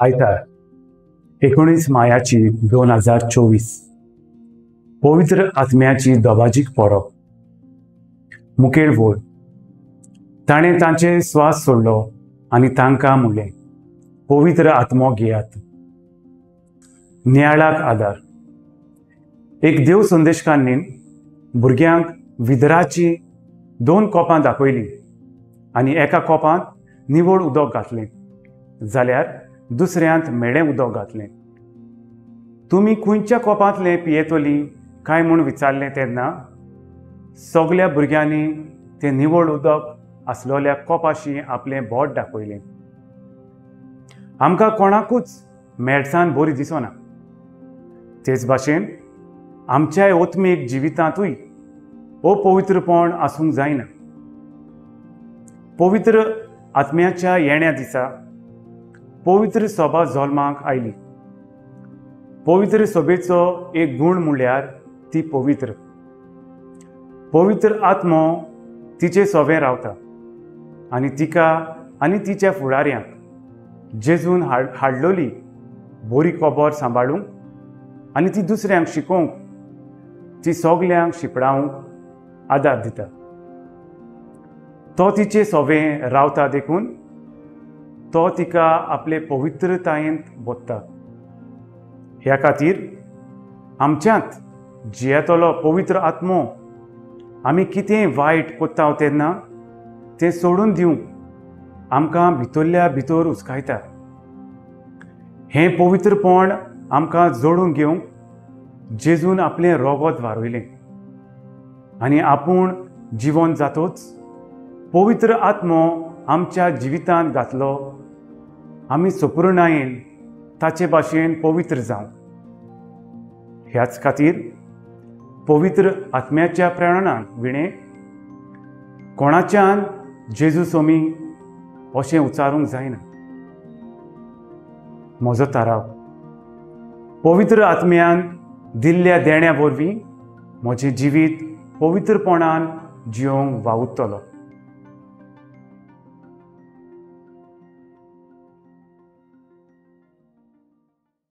आयतार 19 मायाची 2024 पवित्र आत्म्याची दबाजीक परब. मुखेल वोळ. ताणें तांचे स्वास सोडलो आनी तांकां म्हणलें, पवित्र आत्मो घेयात. नियाळाक आदार. एक देव संदेशकान्नीन भुरग्यांक विदराची 2 कोपां दाखयलीं आनी एका कोपांत निवळ उदक घातलें जाल्यार दुसऱ्यांत म्हेळें उदक घातलें. तुमी खंयच्या कोपांतलें पियेतलीं काय म्हूण विचारलें तेन्ना सगल्या भुरग्यांनी तें निवळ उदक आसलेल्या कोपाशी आपलें बोट दाखयलें. आमकां कोणाकूच मेळसान बरी दिसना. तेच भाशेन आमच्याय आत्मीक जिवितांतूय अपवित्रपण आसूंक जायना. पवित्र आत्म्याच्या येण्या दिसा पवित्र सभा जल्माक आयली. पवित्र सभेचो एक गूण म्हणल्यार ती पवित्र. पवित्र आत्मो तिचे सभें रावता आनी तिका आनी तिच्या फुडाऱ्यांक जेजून हाडलोली बरी खबर सांबाळूंक आनी ती दुसऱ्यांक शिकोवंक, ती सगल्यांक शिपडावंक आदार दिता. तो तिचे सभें रावता देखून तो तिका आपले पवित्रतायेंत बोत्ता. ह्या खातीर आमच्यांत जियेतलो पवित्र आत्मो आमी कितें वायट कोत्ता तेन्ना तें सोडून दिवंक आमकां भितरल्या भितर उस्कायता. हें पवित्रपण आमकां जोडून घेवंक जेजून आपलें रोगोत वारयलें आनी आपूण जिवन जातोच पवित्र आत्मो आमच्या जिवितांत घातलो. आमी सपुर्णायेन ताचे भाशेन पवित्र जावंक. ह्याच खातीर पवित्र आत्म्याच्या प्रेरणान विणें कोणाच्यान जेजू सोमी अशें उच्चारूंक जायना. म्हजो थाराव. पवित्र आत्म्यान दिल्ल्या देण्या वरवीं म्हजें जिवीत पवित्रपणान जियोंक वावुरतलो.